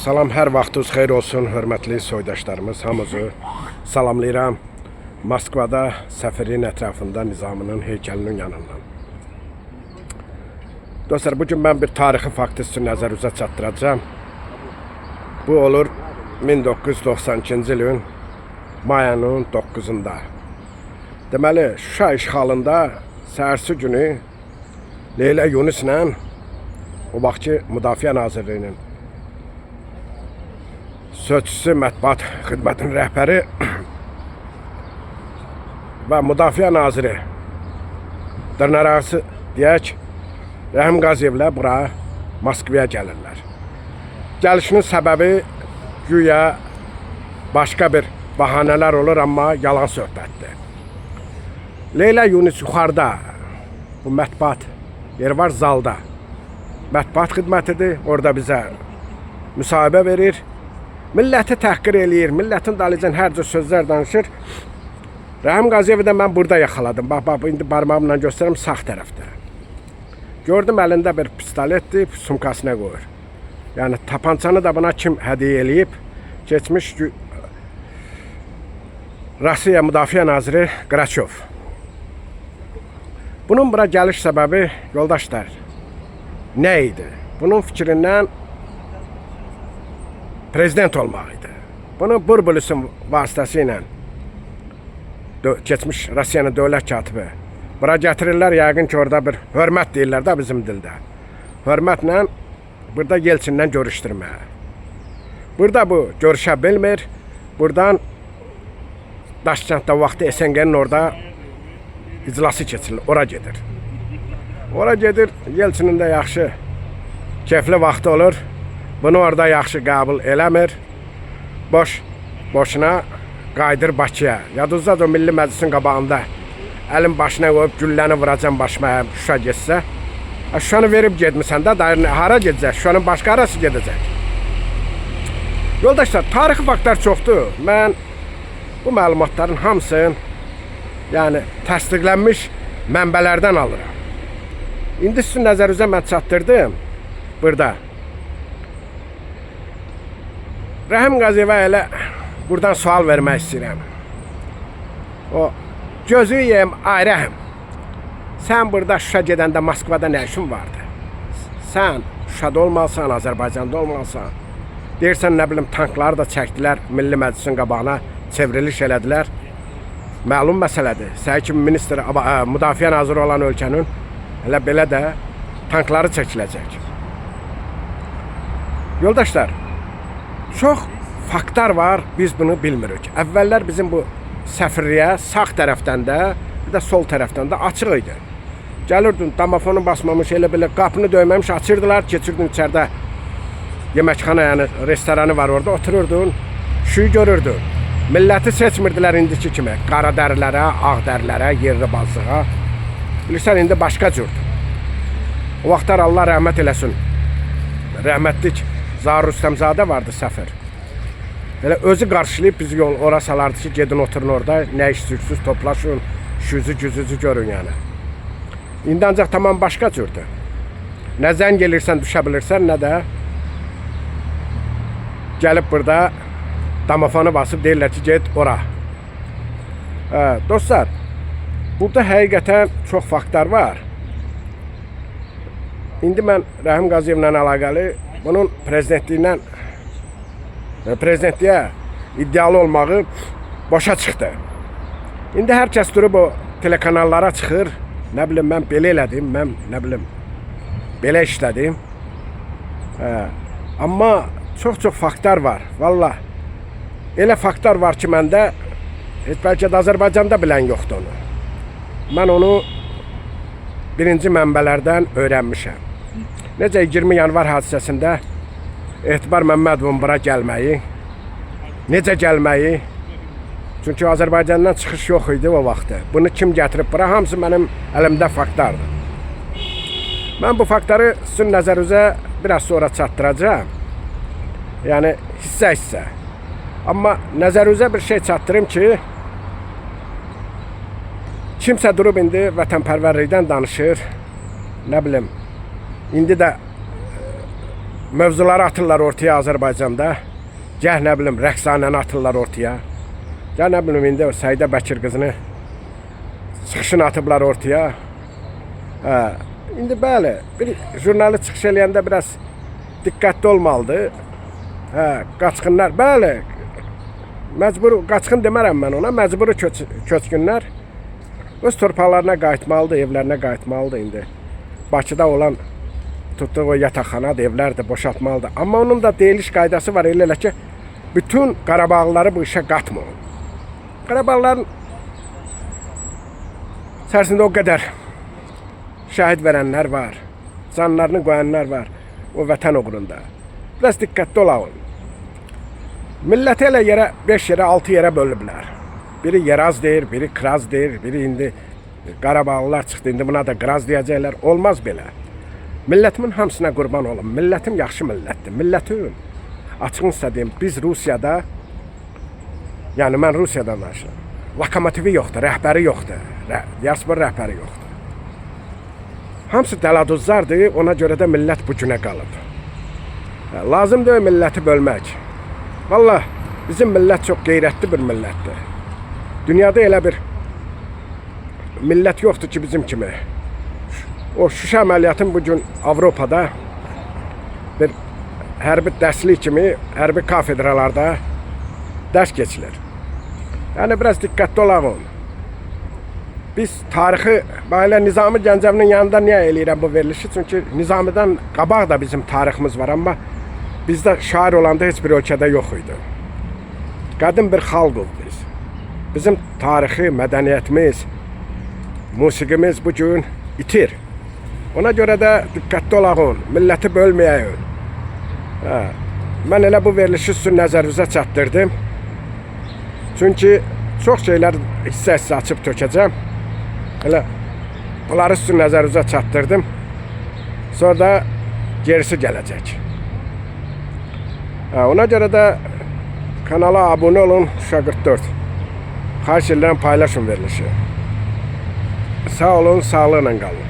Salam, hər vaxtınız xeyir olsun, hörmətli soydaşlarımız, hamınızı salamlayıram. Moskvada səfirliyin ətrafında Nizaminin heykəlinin yanından. Dostlar, bugün mən bir tarixi faktı sizin nəzərinizə çatdıracağam. Bu olur 1992-ci ilin mayının 9-unda. Deməli, Şuşa işğalında səhərsi günü Leyla Yunislə o vaxtki Müdafiə Nazirliyinin sözçüsü, mətbuat xidmətinin rəhbəri və Müdafiə Naziri dırnaqarası deyək, Rəhim Qaziyevlə bura Moskvaya gəlirlər. Gəlişinin səbəbi güya başqa bir bahanələr olur, amma yalan söhbətdir. Leyla Yunis yuxarıda bu mətbuat yeri var zalda. Mətbuat xidmətidir. Orada bizə müsahibə verir. Milləti təhqir eləyir, millətin dalıcan hər cür sözlər danışır. Rəhim Qaziyevi də mən burada yaxaladım. Bax, bax, indi barmağımla göstərirəm sağ tərəfdə. Gördüm əlində bir pistoletdir, sumkasına qoyur. Yəni tapançanı da buna kim hədiyyə eləyib? Keçmiş Rusiya Müdafiə Naziri Qraçov. Bunun bura gəliş səbəbi, yoldaşlar, nə idi? Bunun fikrindən prezident olmaq idi. Bunu Burbulisin vasitəsilə keçmiş Rusiyanın dövlət katibi bura gətirirlər, yəqin ki, orada bir hörmət deyirlər də bizim dildə. Hörmətlə burada Yelçinlə görüşdürməyə. Burada bu görüşə bilmir. Buradan Daşkənddə vaxtı SNG-nin orada iclası keçirilir. Ora gedir. Ora gedir. Yelçinin də yaxşı keyfli vaxtı olur. Bunu orada yaxşı qəbul eləmir. Boş boşuna qayıdır Bakıya. Yadınızdadır o Milli Məclisin qabağında əlim başına qoyub gülləni vuracam başıma Şuşa getsə. Şuşanı verib getmisən də, dayı hara gedəcək? Şuşanın başqa harası gedəcək? Yoldaşlar, tarixi faktlar çoxdur. Mən bu məlumatların hamısını, yəni təsdiqlənmiş mənbələrdən alıram. İndi sizin nəzərinizə mən çatdırdım burada. Rəhim Qaziyevə elə buradan sual vermək istəyirəm. O gözü yeyim, ay Rəhim. Sən burada Şuşa gedəndə Moskvada nə işin vardı? Sən Şuşada olmalısan, Azərbaycanda olmalısan. Deyirsən, nə bilim, tankları da çəkdilər Milli Məclisin qabağına, çevriliş elədilər. Məlum məsələdir. Sən kimi ministr, müdafiə naziri olan ölkənin elə belə də tankları çəkiləcək. Yoldaşlar, çox faktlar var, biz bunu bilmirik. Əvvəllər bizim bu səfirliyə sağ tərəfdən də, bir də sol tərəfdən də açıq idi. Gəlirdin, damafonu basmamış, elə belə qapını döyməmiş, açırdılar, keçirdin içəridə yeməkxana, yəni restoranı var orada, otururdun, şüyü görürdün. Milləti seçmirdilər indiki kimi, qara dərilərə, ağ dərilərə, yerli bazlığa. Bilirsən, indi başqa cürdür. O vaxtlar Allah rəhmət eləsin. Rəhmətlik Zahir Rüstəmzadə vardı səfir. Elə özü qarşılayıb bizi yol ora salardı ki, gedin oturun orada, nə istəyirsiniz, toplaşın, şüzü güzüzü görün yəni. İndi ancaq tamam başqa cürdür. Nə zəng elirsən düşə bilirsən, nə də gəlib burada damafonu basıb deyirlər ki, get ora. Hə, dostlar, burada həqiqətən çox faktlar var. İndi mən Rəhim Qaziyevlə əlaqəli bunun prezidentliyindən prezidentliyə iddialı olmağı boşa çıxdı. İndi hər kəs durub o telekanallara çıxır. Nə bilim mən belə elədim, mən nə bilim belə işlədim. Hə, amma çox-çox faktlar var. Vallah. Elə faktlar var ki, məndə heç bəlkə də Azərbaycanda bilən yoxdur onu. Mən onu birinci mənbələrdən öyrənmişəm. Necə 20 yanvar hadisəsində Etibar Məmmədovun bura gəlməyi, necə gəlməyi, çünki Azərbaycandan çıxış yox idi o vaxtı. Bunu kim gətirib bura, hamısı mənim əlimdə faktlardır. Mən bu faktları sizin nəzərinizə biraz sonra çatdıracağam. Yəni hissə-hissə. Amma nəzərinizə bir şey çatdırım ki, kimsə durub indi vətənpərvərlikdən danışır. Nə bilim, indi də mövzuları atırlar ortaya Azərbaycanda. Gəh nə bilim rəqsanəni atırlar ortaya. Gəh nə bilim indi Səidə Bəkir qızını çıxışını atıblar ortaya. Hə, indi bəli, bir jurnalist çıxış eləyəndə biraz diqqətli olmalıdır. Hə, qaçqınlar, bəli, məcbur qaçqın demərəm mən ona, məcburi köçkünlər öz torpaqlarına qayıtmalıdır, evlərinə qayıtmalıdır indi. Bakıda olan tutduğu o yataqxanadır, evlər də boşaltmalıdır. Amma onun da deyiliş qaydası var elə ki, bütün Qarabağlıları bu işə qatmayın. Qarabağlıların içərisində o qədər şəhid verənlər var, canlarını qoyanlar var o vətən uğrunda. Biraz diqqətli olaq. Milləti elə yerə 5 yerə, 6 yerə bölüblər. Biri Yeraz deyir, biri Kraz deyir, biri indi Qarabağlılar çıxdı, indi buna da Qraz deyəcəklər. Olmaz belə. Millətimin hamısına qurban olum. Millətim yaxşı millətdir. Millətim, açığını sizə deyim, biz Rusiyada, yəni mən Rusiyadan danışıram. Lokomotivi yoxdur, rəhbəri yoxdur. Diaspora rəhbəri yoxdur. Hamısı dələduzlardır, ona görə də millət bu günə qalıb. Lazım deyil milləti bölmək. Vallah, bizim millət çox qeyrətli bir millətdir. Dünyada elə bir millət yoxdur ki, bizim kimi. O Şuşa əməliyyatın bugün Avropada bir hərbi dərslik kimi hərbi kafedralarda dərs keçilir. Yəni biraz diqqətli olaq. Biz tarixi, bax elə Nizami Gəncəvinin yanında niyə eləyirəm bu verilişi? Çünki Nizamidən qabaq da bizim tariximiz var, amma bizdə şair olanda heç bir ölkədə yox idi. Qədim bir xalqıq biz. Bizim tarixi, mədəniyyətimiz, musiqimiz bu gün itir. Ona görə də diqqətli olaq, milləti bölməyək. Hə, mən elə bu verilişi sizin nəzərinizə çatdırdım. Çünki çox şeylər hissə-hissə açıb tökəcəm. Elə bunları sizin nəzərinizə çatdırdım. Sonra da gerisi gələcək. Hə, ona görə də kanala abunə olun, Şuşa 44. Xahiş edirəm, paylaşın verilişi. Sağ olun, sağlıqla qalın.